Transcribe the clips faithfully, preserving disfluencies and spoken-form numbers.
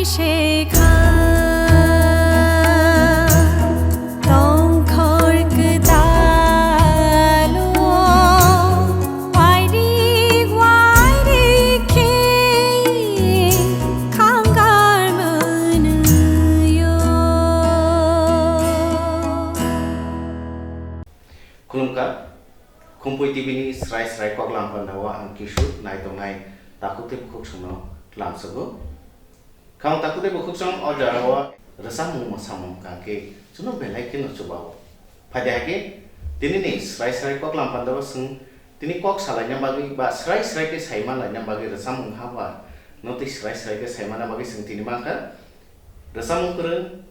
Shekha tongkhor kwtal o wairik wairik khe khangar mwnwi o. Khulumkha, Khumpui T V ni srai srai koklam pandao ang kisu naitongnai takhuk tei bukhuksongno lamsogo. Khang takhuk tei bukhuksong o jora o rwchapmung mwsamung kha khe chwngno belai kheno chubao. Phaidi hai khe tini ni srai srai koklam pandao chwng tini kok salaina bagwi ba srai srai khe sai manlaina bagwi rwchapmung haba no tei srai srai khe sai manna bagwi chwng tini mankha rwchapmung kwrwng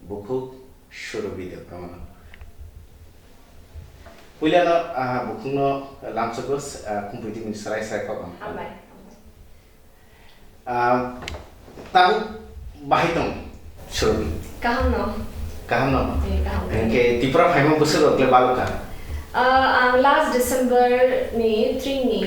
Bukhuk Surobi Debbarmano. Puilano, ah, bukhukno lamsogo, ah, Khumpui T V ni srai srai koklam. Hambai. Ah, tabuk bahai tong Surobi? Kaham no. Kaham no? Eh, kaham. Hwnkhe Tripura phaima bwswk rok le balokha? Ah, ang last December ni three ni,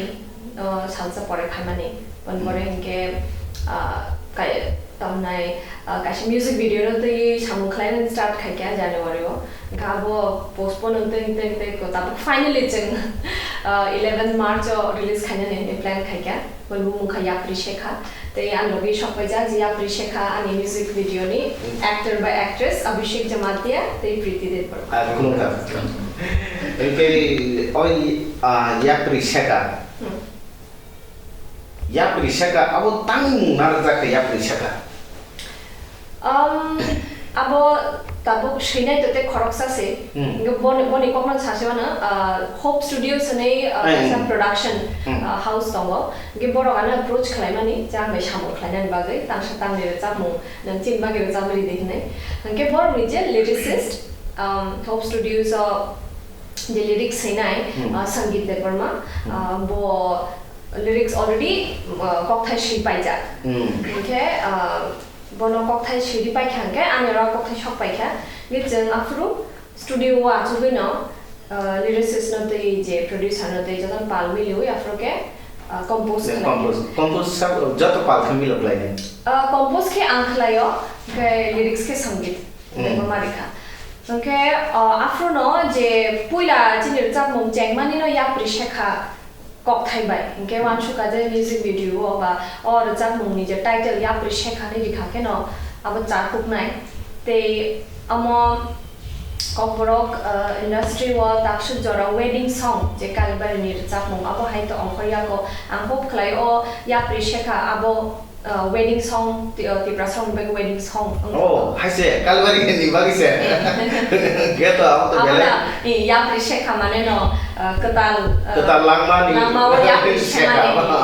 ah, salsa pore phaimani. Bon pore Hmm. hwnkhe, ah, kai-, tamnai, ah, kaisa music video no twi samung khlainani start khaikha January o. Hwnkhe abo postpone wngtwi, wngtwi, wngtwi, ko tabuk finally chwng, ah, eleven March o release khainani hinwi plan khaikha. Bo bumung kha Yapri Shekha. Tei ang logi sokpaijak je Yapri Shekha ani music video ni Hmm. actor by actress Abhishek Jamatia tei Priti Debbarma. Ah, khulumkha. Hwnkhe oi, ah, Yapri Shekha. Hmm. Yapri Shekha, abo tangmung narwkjakha Yapri Shekha? Um, abo tabuk swinai to tei khoroksa se. Hmm. Hwnkhe boni, boni kokno sase mano, ah, Hope Studios hwnwi, ah, Hmm. kaisa production, Hmm. ah, house tongo. Hwnkhe borok ano approach khlaimani, je ang bai samung khlainani bagwi, tangsa tangni rwchapmung nwng chini bagwi rwchapwi ridi hwnwi. Hwnkhe borokni je lyricist, um, Hope Studios o je lyrics swinai, Hmm. ah, Sangeet Debbarma, Hmm. ah, bo lyrics already, ah, kokthai swi paijak. Hmm. Hwnkhe, ah, bono kokthai swi paikha hwnkhe ani oro kokthai sok paikha. Hwnkhe chwng aphuru studio o achugwino, ah, lyricist no tei je producer no tei jotono pal miliwi aphuru khe, ah, compose khlai. Compose, compose sa-, joto pal khe milo khlai. Ah, compose khe ang khlaio, hwnkhe lyrics khe Sangeet Hmm. Debbarma rikha. Hwnkhe, ah, aphuru no je puila chini rwchapmung chengmani no Yapri Shekha kokthai bai. Hwnkhe uansukha je music video o ba o rwchapmungni je title Yapri Shekha hinwi rikha kheno abo charkuknai. Tei omo Kokborok, ah, industry o taksuk jora wedding song je Kalibari ni rwchapmung abo hai to ongkhor yago. Ang hope khlai o Yapri Shekha abo, ah, wedding song, ti-, ah, Tiprasa rok ni bagwi wedding song wngkha. Oh, hai se, Kalibari ni bagwi se. Khe to, abo to Abo belai. Na, eh, Yapri Shekha mane no, ah, kwtal, ah, Kwtal langma ni langma o Yapri Shekha Shekha mane, mano. Ah.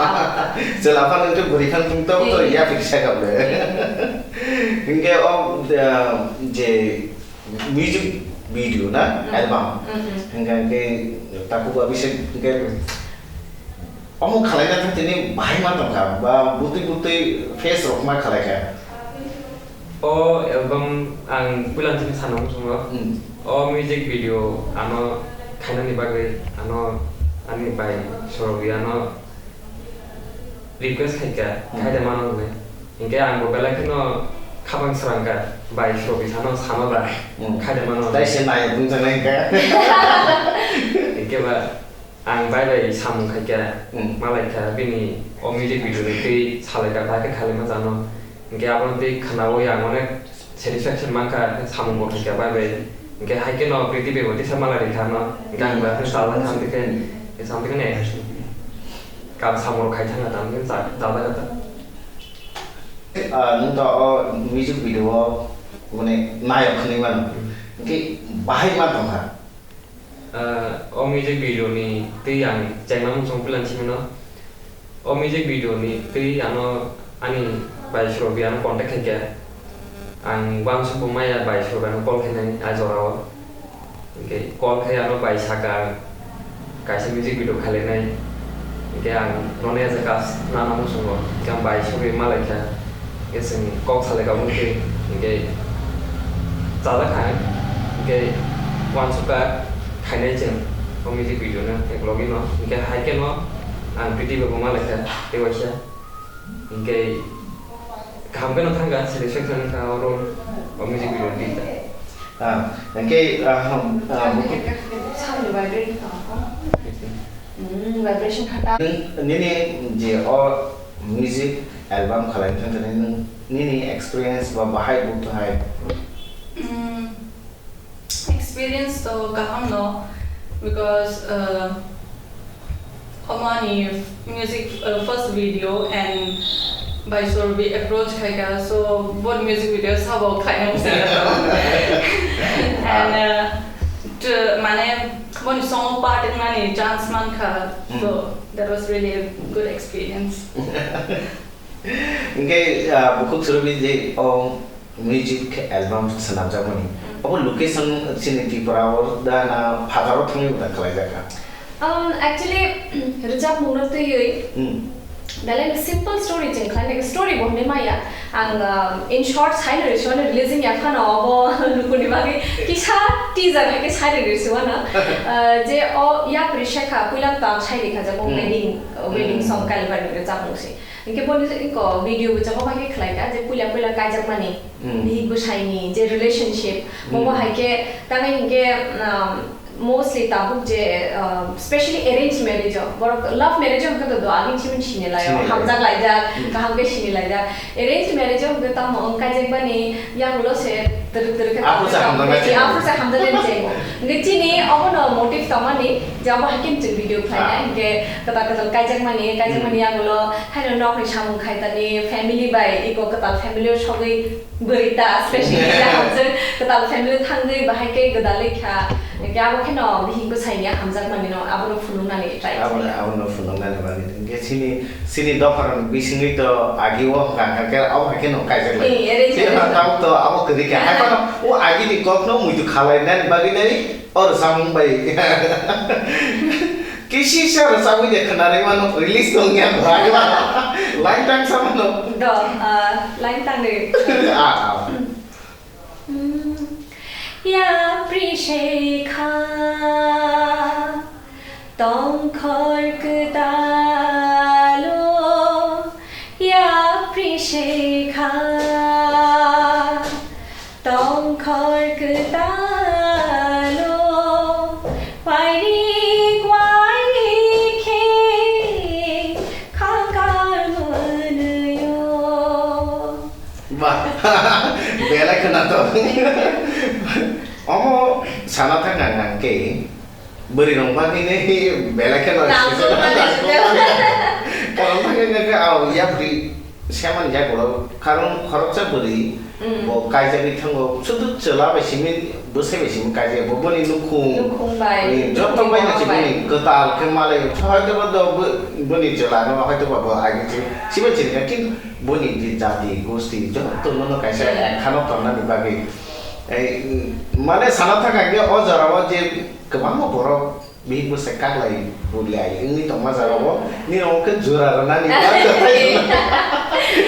Chwla phano wngkhe bwrwi phano wngkha, to Eh. Yapri Shekha ble. Hwnkhe o, ah, je music video na, Mm. album. Mm, mm. Hingkha hingke takhuk Abhishek hingke omo khalaina thang tini bahai ma tongkha, ba butui butui face rok ma khalaikha. O album ang puila thani sana muchungo. Mm. O music video ano khainani bagwi ano ani bai Sorobi ano request khaikha, Hmm. khaide mano hwnwi. Hinkhe angbo belai kheno khabang srangkha, bai Sorobi sano sama ba, Hmm. khaide mano hwnwi. Tai se nai bung janai hinkhe. Hinkhe ba ang bai bai samung khaikha, Hmm. malaikha, bini o music video ni twi salaikha, ba khe khalaima jano. Hinkhe abono twi khwnaui ang onek satisfaction mankha, samung bo khaikha bai bai. Hinkhe hai kheno Priti bai bo tisa mala rikha ano. Hinkhe ang ba khe salai kha, hinkhe, hinkhe something ne. Kab samung khai thangkha tamo khe cha-, chajak kha ta. Ah, nwng to o music video o, mane, nayok hinwi mano. Hinkhe bahai ma tongkha. Ah, o music video ni twi ang chengna muchung plan simi no. O music video ni twi ano ani bai Sorobi ano contact khaikha. Ang uansukgo maya bai Sorobi ano call khainani a jora o. Hinkhe call khai ano bai saka kaisa music video khailainai. Hinkhe ang nono ya jaka nana muchungo. Hinkhe ang bai Sorobi malaikha. Hinkhe chwng kok salaikha omo khe, hinkhe chajak kha, hinkhe uansukha khainai chwng o music video no eklogwi no, hinkhe hai kheno ang Priti bai bo malaikha tei waisa, hinkhe Kaham kheno thangkha, selection khe wngkha oro o music video ni ta. Ah, hingke, ah, ham, ah, buku- Sound vibrate kha. Hmm, vibration kha ta. Nwng nini je o music album khalai thangkha nini experience ba bahai buktwhai? Hmm. Experience to kaham no, because, uh, omo ani music, uh, first video and by Sorbi approach khaika, so both music video sabo khaina muchungya to. And, uh, to, mane, boni song part wngmani chance mankha, so that was really a good experience. Hingke, ah, bukhuk Sorbi je o music album swnamjakmani. Mm. Obo location chini Tripura o da na phataro thangwi da khlaijak kha? Um, actually, rwchapmungno twiwi, hmm, belai simple story chwng khlainai, story bo hwnwi maya. Ang, um, in short, saino rwswano releasing ya phano obo lukuni bagwi kisa teaser hai khe saino rwswano. Uh, je o yapri sekha, puila tang saini kha jabo, hmm, wedding, uh, wedding, hmm, song Kalibarni rwchapmung se. Hingke boni iko video bo jabo bai khe khlai kha, je puila puila kaijakmani, hmm, bihik bwsaini je relationship, hmm, bobo hai khe tangwi hingke, um, mostly tabuk je, um, specially arranged marriage o, borok love marriage o hingke to do agin chiming sini laio, sini laio, hamjak laijak, hmm, kaham khe sini laijak. Arranged marriage o hingke tamo wng kaijakmani, yang ulo se twrwk twrwk khe aphuru se hamjaknai se. Aphuru se hamjaknai se. Hingke chini obono motive tongmani je obo hai khe chwng video khlainai, ah, hingke kwtal kwtal kaijakmani, kaijakmani, hmm, yang ulo haino nokni samung khaitani family bai iko kwtal family o sogwi bwrwi ta, specially je hamjak kwtal family o thangwi bahai khe gwdalwi kha, hingke abo kheno bihik bwsaini hamjakmani no abono phunuknani try khlai. Abono, abono phunuknani bagwi hingke chini Chini dopharok bisingwi to agi o hwnkha, hwnkha khe abo hai khe no kaijak lai. Eh, arrange, chini arrange. Tabuk to abo kwrwi kha. Hai phano o agi ni kok no muitu khalai nani bagwi nai o rwchapmung bai. Kisi sa rwchapwi de khwnarwi mano, release tong ya bai mano. Line tang sa mano. Do, ah, line tang de. Ah, ah. Yapri sekha tongkhor kwtalo, yapri sekha tongkhor kwtalo, wairik wairik khe khakar mwnwio. Ba, belai khwnato. Omo sana thangkha ang khe bwrwi rok bagwi ni belai kheno. Nangkukmani sijak. Karon thangkha khe, oh, yapri seman jak boro. Karon khoroksa bwrwi, mm, bo kaijagwi thango. Sudu chwla bai simi, bwsai bai simi kaijak. Bo boni nukhung. Nukhung bai, eh, joto nukhung bai na si bai. Boni kwtal khe malai. Hoito ba do bo-, boni chwla no, hoito ba bo agi si, sibai chini kha. Kintu boni je jati, gosti, jotono no kaisa, hmm, ekkhano tonnani bagwi. Ei, mane sana thangkha khe o jorao je kwbangma borok bihik bwsai kaklai bulai wngwi tongma jorao, hmm, nini omo khe jura rwnani.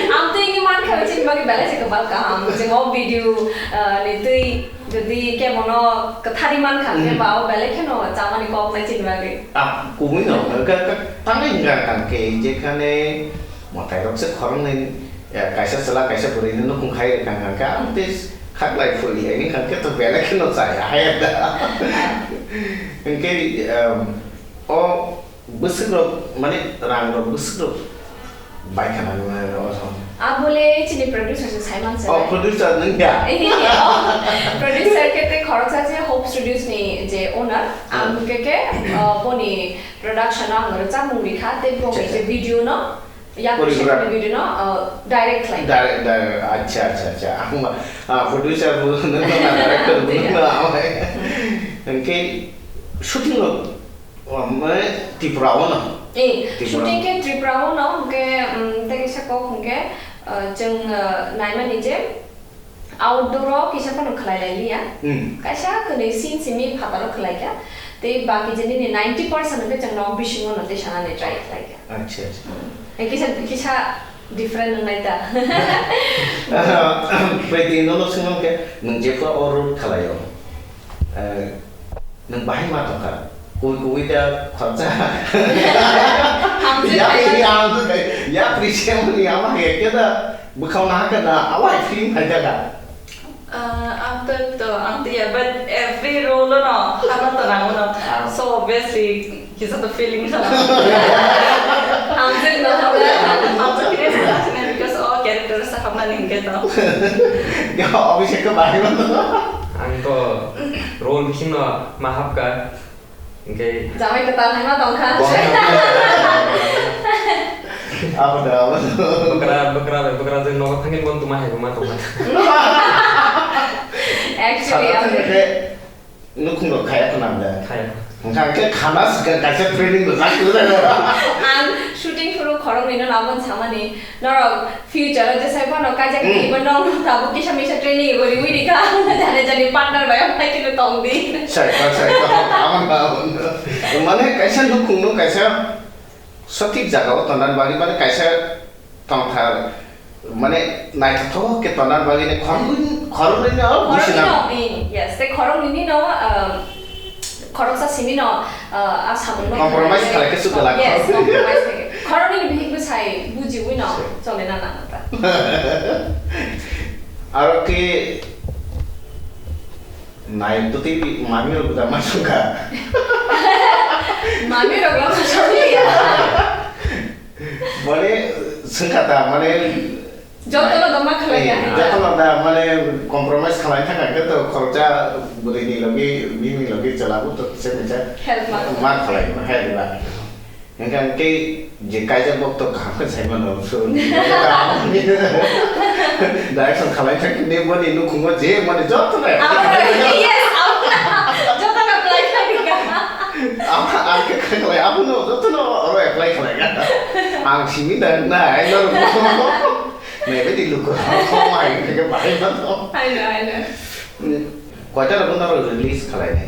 Ang twi wngwi mankha chini bagwi belai se kwbang kaham. Chwng o video, ah, ni twi jodi kebono kwthari mankha, hmm, khe ba o belai kheno chamani kok nai chini bagwi. Ah, kubui no, ka, ka, tangai hwnka khe jekhane mwtai rok se khoroknwi, ya, kaisa chwla kaisa bwrwi no nukhung khai rwkha hwnka khe, ang tei khaklai phuri hai wngkha khe to belai kheno chaya hai da. Hwnkhe, um, o bwswk rok, mane rang rok bwswk rok bai khana nai o song. Abole chini producer se Simon se. Oh, producer nung ya? Eh, oh, producer khe tei khoroksa se Hope Studios ni je owner, ang, hmm, khe khe, uh, boni production o ang rwchapmung rikha, tei boni, acha, acha, je video no, ya, choreograph, video no, uh, direct khlai. Direct, direct, acha, acha, acha. Ang ma, ah, producer bo nung no, director bo nung no, amai. Hmm. Hwnkhe shooting rok, oh, mane Tripura o no? Eh, Tripura. Shooting khe Tripura o no, hwnkhe, um, tei kisa kok hwnkhe, uh, chwng, uh, naimani je, outdoor o kisa phano khlai lai liya. Hmm. Kaisa kwnwi scene simi phataro khlai kha. Tei baki je nini ninety percent hwnkhe chwng nok bisingo no tei sanani try khlai kha. Acha, acha. Hmm. Eh, kisa, kisa different wngnai ta. Bai twi nono swngno khe, nwng jephru o role khlai o, eh, nwng bahai ma tongkha? Kubui kubui ta khoroksa. Ang je Ya, khaijak- ya, ang je khai-, ya, Prisya mani ama hai khe da, bwkhao na khe da, awai film khai da ka. Ah, ang to, to, ang to, yeah, but every role no, hama to nango no. Ah. So obviously, kisa to feeling sa. Ang je no hama, ang to kire sa, because all characters sa hama ni hingke to. Ya, obviously ke bahai no. Ang to role bising no mahap ka. Hingke Jamai kwtal hai ma tong kha. Abo da, abo da. Bwkra, bwkra, bwkra jeng nogo thangin bon tuma hai ma tong kha. Actually, Sana ang thangkhe nukhung rok khaya khna da. Khaya. Hingkha khe khana sikha kaisa training rwjak kwrwi. Ang shooting phuru khoroknwi no nabon samani. Norok future o jesai phano kaijak Hmm. Ibo nong tabuk kisa misa training ibo riwi rikha. Jani jani partner bai phai khe tong di. Sai, sai, sai, sai. Aman, aman. Mane kaisa nukhung no kaisa sotik jaga o tondan bagwi mane kaisa tongthar mane naithothok khe tondan bagwi ne khoroknwi, khoroknwi no Khoroknwi businang. No, eh, yes, tei khoroknwi no, um, khoroksa simi no, uh, a samung no Compromise khlai khe swk glak. Yes, compromise khlai khe. Khoroknwi ni bihik bwsai bujiwi no Sure. Chole na nang ta. Aro khe nai to tei mami rok da ma sungkha. Mami rok lo ma sungkha. Mane sungkha ta mane Jotono da ma khlai ya. Eh, jotono da, mane, compromise khlai thaka khe to khoroksa bwrwini logi, bini logi chwla bo to kisa misa Help ma. Ma khlai, ma khlai ba. Hingkha khe je kaijak bok to kaham khe sai mano, so, direction khlai thak ni boni nukhungo je mane jotono. Abo na, yes, abo na. Jotono apply khlai kha. Abo ang khe khlai, abo no jotono oro apply khlai kha. Ang simi da na, ai no. Maybe di luku. Koma hai ke bahai ba to. Hai no, hai no. Koita rogo no release khalai ne?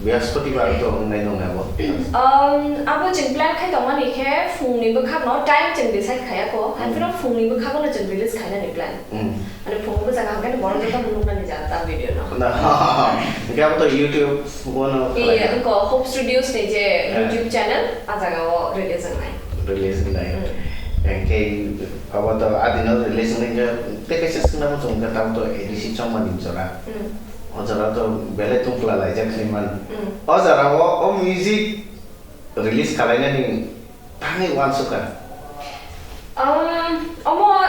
Brihaspatibar to wngnai nong abo. Um, abo chwng plan khai tongmani khe phungni bwkhak no time chwng decide khaya ko. Hai phano phungni bwkhago no chwng release khainani plan. Hmm. Ani phungo bwsakha hwnkhe borok joto nuknani jaga ta video no. Na, hwnkhe abo to YouTube o no khalai. Iya, wngkha Hope Studios ni je Yeah. YouTube channel, a jaga o release wngnai. Release wngnai. Mm. Hwnkhe abo to a dino release wngnai khe tei kaisa swngna muchung khe tamo to A D C chongmani jora. Mm. O jora to belai tungphla laijak hinwi man. Mm. O jora o, o music release khalainani thangwi uansukha? Um, omo,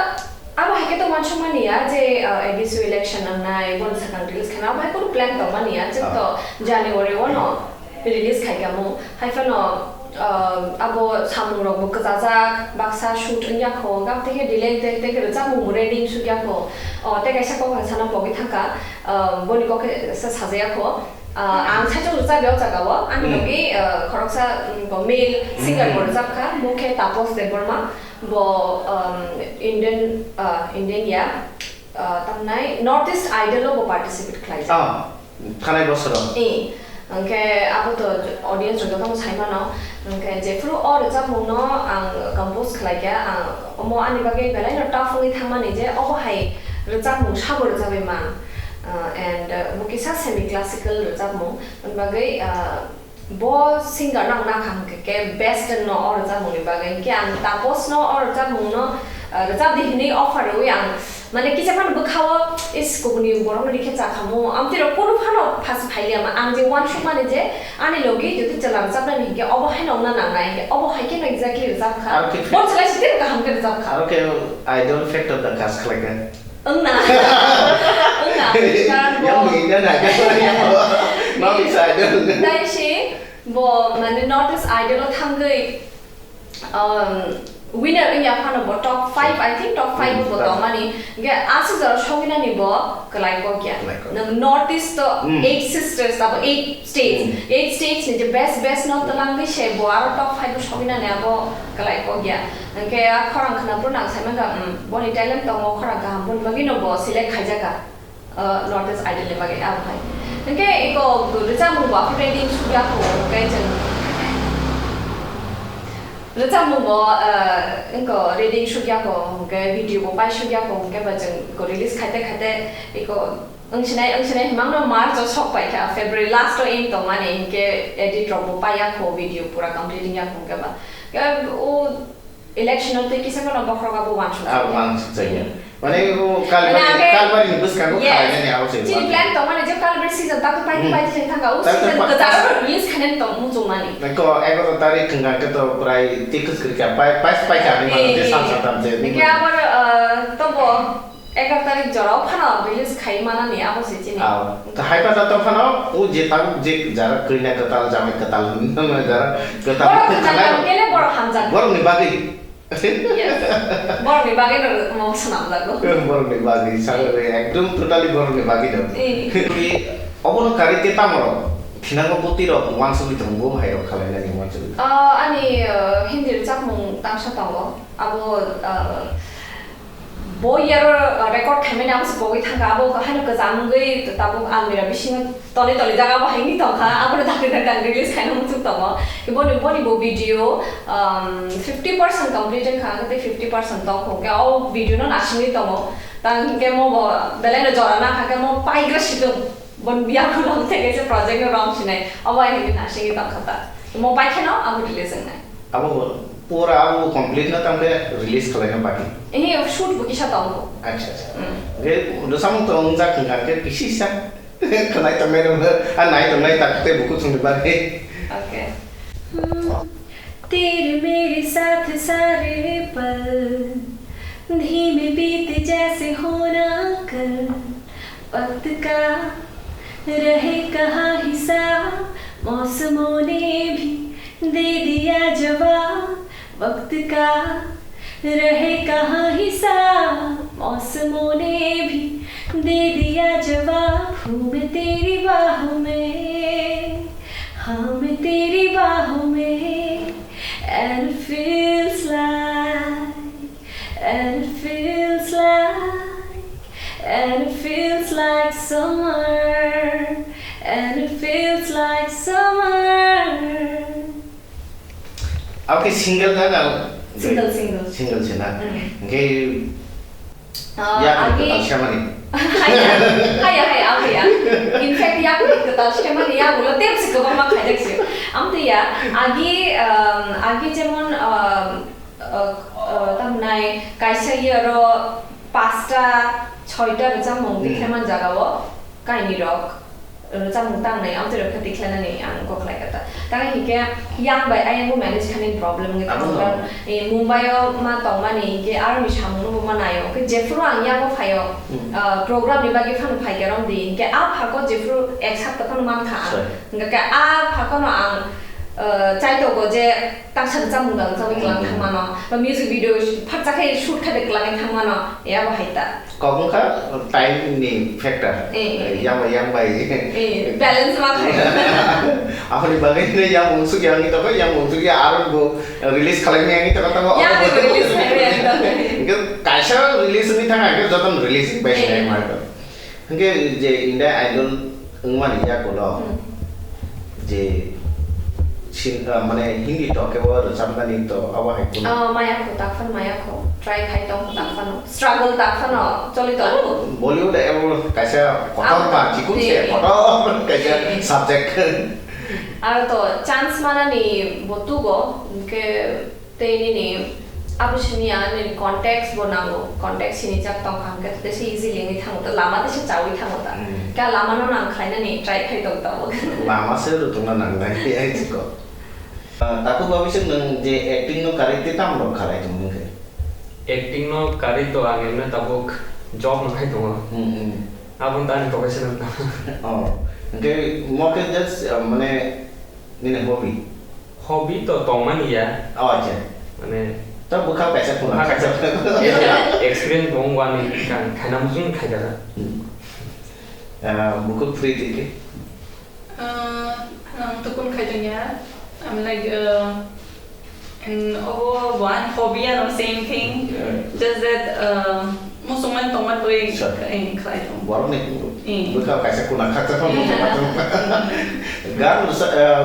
abo hai khe to uansukmani ya je, uh, A D C election nangnai, boni sakang release khaina, abo hai kunu plan tongmani ya, chwng to Ah. January o no release khai kamo, hai phano, uh, abo samung rok bo kwchajak, baksa shoot wngya kho, gap tei khe delay tei, tei khe rwchapmung bo ready wngsukya kho, o, tei kaisa kok ang sana pogwi thangkha, uh, boni kok khe sa sajaya kho. Ah, ang saichung rwchapya o jaga o, ani Hmm. logi, ah, khoroksa, mm, bo male singer bo Hmm. rwchapkha, bo khe Tapos Debbarma, bo, um, Indian, ah, Indian ya, ah, tamnai North East Idol o bo participate khlaijak. Ah, thanai bosoro. Eh, hwnkhe abo to audience rok jotono sai mano, hwnkhe jephuru o rwchapmung no ang compose khlaikha, ang omo ani bagwi belai no tough wngwi thangmani je obo hai rwchapmung sabo rwchapwi man. Uh, and, uh, bo kisa semi classical rwchapmung, hwn bagwi, uh, bo singer no ang nakha hwnkhe khe best no o rwchapmung ni bagwi, hwnkhe ang Tapos no o rwchapmung no, uh, rwchap di hinwi offer rwui ang mane kisa phano bwkha o is kubuni borok no rikhe chakhamu, amtwi rok kunu phano phas phailiya ma, ang je uansukmani je ani logi jodi chwla rwchapnani hwnkhe obo haino wngna nangnai, hwnkhe obo hai kheno exactly rwchapkha. Aro khe Bo chwla site kaham khe rwchapkha. Aro khe idol factor da kas khlaikha. Wngna. Wngna. Karon bo Yang ni na na ka yang bo. North East Idol. Dai si bo mane North East Idol o thangwi, um, winner wngya phano bo top five, I think top five Hmm, bo top. Tongmani. Ge aswk jora sogwinani bo kwlai kok ya. Kwlai kok. Nang North East to Hmm. Eight sisters abo eight states. Hmm. Eight states ni je best best no twlangwi se bo aro top five o sogwinani abo kwlai kok ya. Hwnkhe a khorang khna phuru nang sai mankha, um, boni talent tongo, khorang kaham, boni bagwi no bo select khaijak kha, uh, North East Idol ni bagwi, abo hai. Hwnkhe iko rwchapmung bo aphuru ready sukya kho, hwnkhe chwng Rwchapmung bo, ah, wngkha reading sukya kho, hwnkhe video bo pai sukya kho, hwnkhe ba chwng ko release khaite khaite iko wngsinai, wngsinai himang no March o sok pai kha, February last o end tongmani, hinkhe edit rok bo paiya kho, video pura complete wngya kho, hwnkhe ba. Khe o election o tei kisa kheno bokhorok abo wansuk Ah, jakya. wansuk jakya. Mane o Kalbari, Mane ake Kalbari ni bwskango Yes. khalainani abo se Chini wani. plan tongmani je Kalbari season tato pai Hmm. pai se thangka, o Tato season pa- kwcharo release khainani tong muchungmani. Ko egaroh tarik hwnkha khe to prai tikus kwrwikha, pai, pai, pai kha hinwi mano Eh, je eh. sal satam je. Hwnkhe abo, uh, tobo egaroh tarik jorao phano release khai manani abo se chini. Ah, to hai pa tato phano o je tabuk je jara kwina kwtal, jamai kwtal hinwi jara kwtal Borok kwtal hamjak, kele borok hamjak. Borokni bagwi. Yes. Borokni bagwi no mo swnamjago. Borokni bagwi, sir, ekdom totally borokni bagwi no. Eh. Obono karwi tei tamo rok, thinango bwtwi rok, uansugwi tongo, hai rok khalainani uansugwi. Ah, ani, ah, Hindi rwchapmung tangsa tongo. Abo, ah, bo year o, ah, record khaimani abo se pogwi thangkha. Abo haino kwcham wngwi tabuk almira bisingo Toli toli jaga bo haini tongkha, abono dakti dakti ang release khaina muchung tongo. Boni, boni bo video, um, fifty percent complete wngkha, tei fifty percent tongkho. Khe o video no nasingwi tongo. Tang hinkhe mo bo belai no jora nangkha khe mo paigra situng. Bon biya khulum theke se project no rom sinai. Obo hai hinkhe nasingwi tongkha ta. Mo pai kheno abo release wngnai. Abo pura abo complete no tangkhe release khlaina baki. Ehe shoot bo kisa tongkho. Acha, acha. Mm. Ge do samung tong jak hingkha khe kisi sa. Khwnai tongnai rokno, a nai tongnai tak tei bukuchungni bagwi. Okay. तेरे मेरे साथ सारे पल धीमे बीते जैसे हो ना कल। वक्त का रहे कहाँ हिसाब, मौसमों ने भी दे दिया जवाब। वक्त का रहे कहाँ हिसाब, मौसमों ने भी दे दिया जवाब। हूँ मैं तेरी बाहों में, हाँ मैं तेरी बाहों में। And it feels like, and it feels like, and it feels like summer, and it feels like summer. Abo khe single na, na? Single, single. Single se na? Mm. Hingke Ah, yaku agi kwtal semani. Haya, haya, haya, abo ya. In fact, yaku kwtal semani, yaku lo tem se kwbangma khaijak se. Amtwi ya, agi, um, agi jemon, um, uh, uh, tamnai kaisa year o pasta, choita rwchapmung Hmm. tikhlaiman jaga o kaini rok. Rwchapmung tangnai, amtwi rok khe tikhlainani ang kok khlai kha ta. Tang hinkhe yang bai ayang bo manage khainani problem wngwi Abo tongo. no. Karon, eh, Mumbai o ma tongmani hinkhe aroni samung no bo ma naio. Hinkhe jephuru ang yago phaio, Hmm. ah, program ni bagwi phano phaikhe romdi. Hinkhe a phago jephuru ek sapta phano mankha ang. Sorry. Hinkhe a phago no ang, ah, chaitogo je taksa rwchapmung da rwchapwi kwlang Hmm. thangmano. Ba music video phatsa khe shoot khaide kwlangwi thangmano. Yabo hai ta. Kok wngkha time ni factor. Eh, eh. Yang bai, yang bai. Eh, balance ma khai. Aboni bagwi no yang unsuk yang ni tokha, yang unsuk ya aro bo release khalai yang ni tokha tamo. Yang abo bo release khai yang ni tokha. Hingke kaisa release ni thang hingke joto no release bai Eh. sinai ma ko. Hingke je India Idol wngmani yakulo Hmm. je sin-, ah, mane Hindi to kebo rwchapnani to abo hai kuno. Ah, maya kho, tak phano maya kho. Try khai tong kho, tak phano. Struggle tak phano choli tongo. Bollywood ebo kaisa kotor Abo, ma, chikun se eh, kotor kaisa eh. subject. Aro to chance manani bo tugo, hingke Tei nini abo simi ya nini contacts bo nango, contacts sini jak tong kha hwnkhe tei se easily wngwi thango ta, lama tei se chawi thango ta. Hmm. Khe lama no nang khlainani try khai tong tongo. Lama se rwtongna nangnai, ai chiko. Ah, takhuk babu se nwng je acting no karwi tei tamo rok khalai tong wngkhe? Acting no karwi to ang emne tabuk job no khai tongo. Hmm, hmm. Abo wngkha ani professional. Oh, hwnkhe mo khe just, ah, mane nini hobby? Hobby to tongmani ya. Oh, acha. Mane, ta bwkha kaisa khuna bwkha kaisa. Kaisa. Experience bo wngwani kha-, khaina muchung khaijak. Hmm. Ah, bukhuk free tike? Ah, ang tukun khaijak ya. I'm like, uh, and obo bo ani hobby ano same thing. Yeah. Just that, uh, muchungmani tongmani bagwi Sure. khlai tong. Borokni Eh. bwkha kaisa khuna khaksa phano muchungma tong. Gan rwsa-, ah,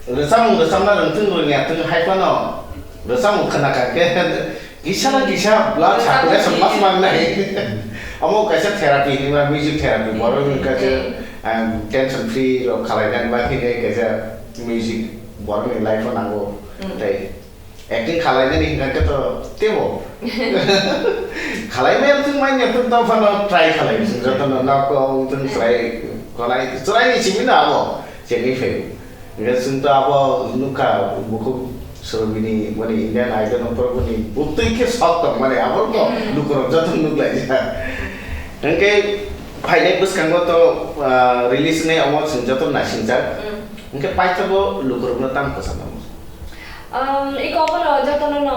Rwchapmung rwchapna rwngthung rwngya thung hai phano Rwchapmung khna kha khe kisa na kisa blood circulation mas mangnai. Amo kaisa therapy hinwi music therapy, borok ni kaisa, um, tension free rok khalainani bagwi kaisa music borok ni life o nango. Tei acting khalainani hinkha khe to teibo khalaimaya wngthung manya wngthung tongphano try khalai, jotono nokho wngthung chwrai, khwlai chwraini simi no abo chengwi phaio. Hingke chwng to abo nukha, bukhuk Surabhini, mani Indian Idol no porogoni butwi khe sok tong mani, abo no lukurok joto nuklaijak. Hingke phainai bwskango to, ah, release wngnai omo chwng joto naisingjak. Hingke paithago lukurok no tamo kwcham namo. Um, iko abono jotono no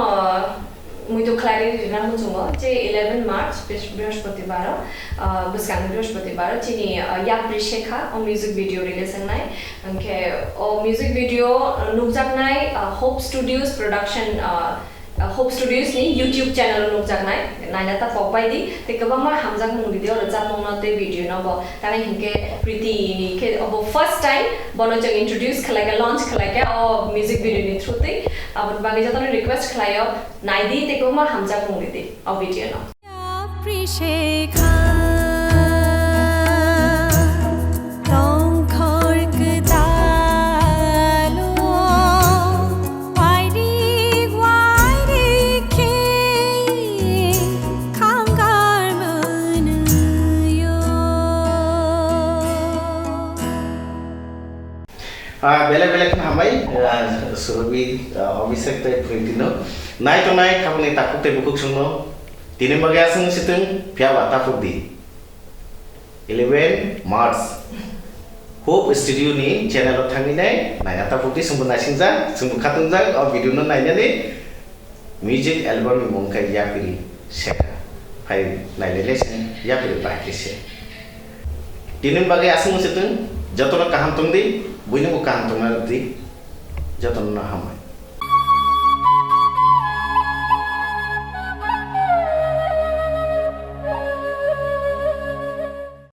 muitu khlai rina muchungo je eleven March, Bris-, Brihaspatibaro, uh, bwskang Brihaspatibaro chini, uh, Yapri Shekha o music video release wngnai. Hingke o music video, uh, nukjaknai, uh, Hope Studios production, uh, uh, Hope Studios ni YouTube channel o nukjaknai. Naina ta pok bai di, tei kwbangma hamjakmung video rwchapmung no tei video no bo. Tamni hinkhe Priti ni khe obo first time bono chwng introduce khlaikha, launch khlaikha o music video ni through twi. Aboni bagwi jotono request khlaio, naidi tei kwbangma hamjakmung ridi o video no. Ah, belai belai kheno hambai, ah, Surabhi, ah, Abhishek tei Priti no. Nai tongnai khabangni takhuk tei bukhuk chwngno tini bagwi aswk wngsi thung, phiya ba takhuk di. Eleven March. Hope Studio ni channel o thangwi nai, naina takhuk di, chwngbo naisingjak, chwngbo khatungjak, o video no nainani. Music album ni mung khe Yapri Shekha. Phai nailele se Yapri bai khe se. Tini bagwi aswk se tong, jotono kaham tong di, buino bo kaham tongna rw di, jotono no hambai.